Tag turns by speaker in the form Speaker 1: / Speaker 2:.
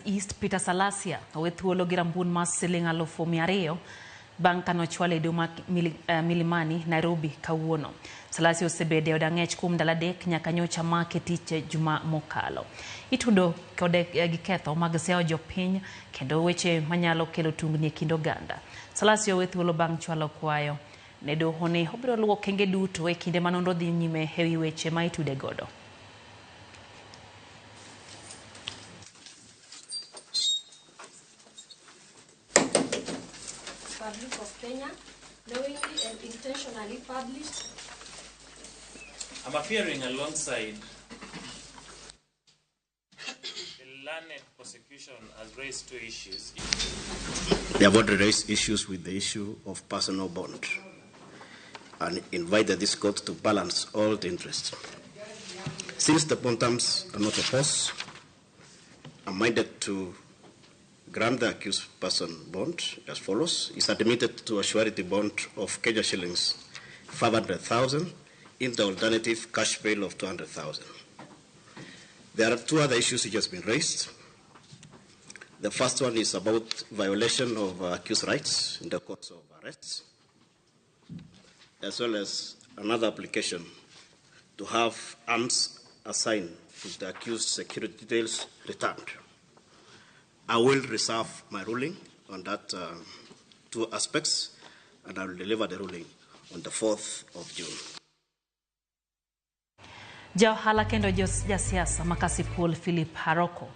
Speaker 1: East Peter Salasya owe thuolo gi rambun mar siling 200,000 bang' kane ochwale e doho ma Milimani, Nairobi kawuono. Salasya osebedo e od ang'ech kuom ndalo 3 nyaka nyocha make tich juma mokalo. Itudo kode gi ketho mag seyo jopiny kendo weche manyalo kelo tungni e kind oganda. Salasya owe thuolo bang' chwalo kwayo ne doho ni obiro luwo okenge duto e kinde ma nonro dhi nyime e wi weche ma itude godo.
Speaker 2: Republic of Kenya, knowingly and intentionally published.
Speaker 3: I'm appearing alongside the learned prosecution has raised two issues.
Speaker 4: They have already raised issues with the issue of personal bond and invited this court to balance all the interests. Since the bond terms are not opposed, I'm minded to grant the accused person bond as follows. Is admitted to a surety bond of Kenya shillings 500,000 in the alternative cash bail of 200,000. There are two other issues which has been raised. The first one is about violation of accused rights in the course of arrests, as well as another application to have arms assigned to the accused security details returned. I will reserve my ruling on that two aspects, and I will deliver the ruling on the 4th of June.
Speaker 1: Ja ohala kendo jasiasa ma Kasipul Philip Aroko.